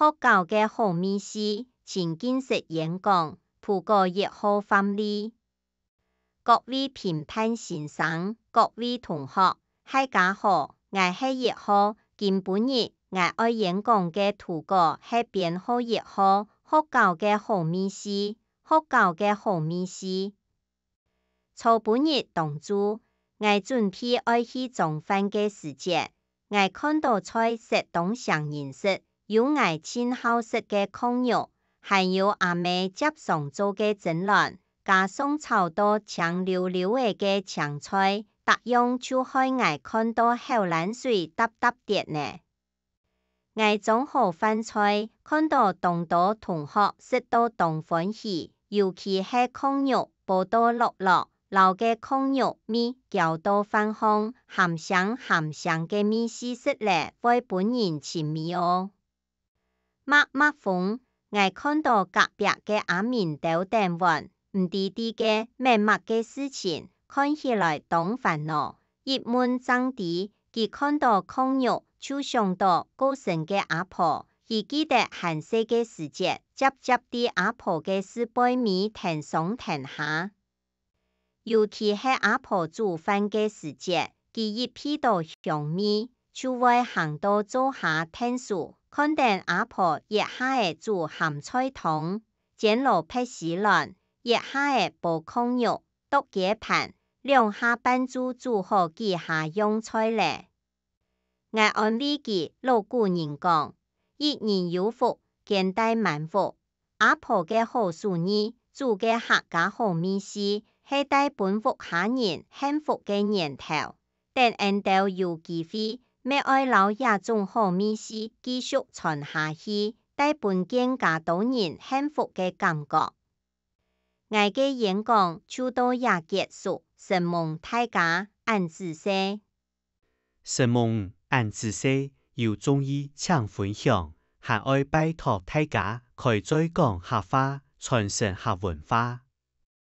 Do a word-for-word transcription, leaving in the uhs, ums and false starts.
學校个好味緒，情境式演講，圖稿一號範例。各位評判先生，各位同學，大家好，𠊎係一號。今晡日𠊎愛演講个圖稿係編號一號，學校个好味緒，學校个好味緒。 昨晡日當晝，𠊎準備愛去裝飯个時節，𠊎看到菜色當唌人食，有𠊎盡好食个炕肉，還有阿姆輒常做个蒸卵，加上炒到青溜溜仔个青菜，逐樣就害𠊎看到口涎水嗒嗒跌呢。 𠊎裝好飯菜，看到當多同學食到當歡喜，尤其係炕肉，薄到落落，摎該炕肉尾攪到飯項，鹹唌鹹唌个味緒食了會分人尋味哦。抹抹風，𠊎看到隔壁个阿明兜等碗，毋知在該愐麼个事情，看起來當煩惱。 一問正知，佢看到炕肉就想到過身个阿婆，佢記得還細个時節，輒輒在阿婆个屎背尾跈上跈下。尤其係阿婆煮飯个時節，佢一鼻到香味，就會行到灶下𢯭手，看等阿婆一下仔煮鹹菜湯，煎蘿蔔絲卵，一下仔煲炕肉，剁雞盤，兩下半就煮好幾下樣菜了。 𠊎安慰佢，老古人講：「一人有福，兼帶滿屋。」阿婆个好手藝，煮个客家好味緒，係帶分屋下人幸福个源頭。等𫣆兜有機會，乜愛摎這種好味緒繼續傳下去，帶分更加多人幸福个感覺。 𠊎个演講就到這結束，承蒙大家，恁仔細。承蒙，恁仔細，有中意請分享，還愛拜託大家開嘴講客話，傳承客文化。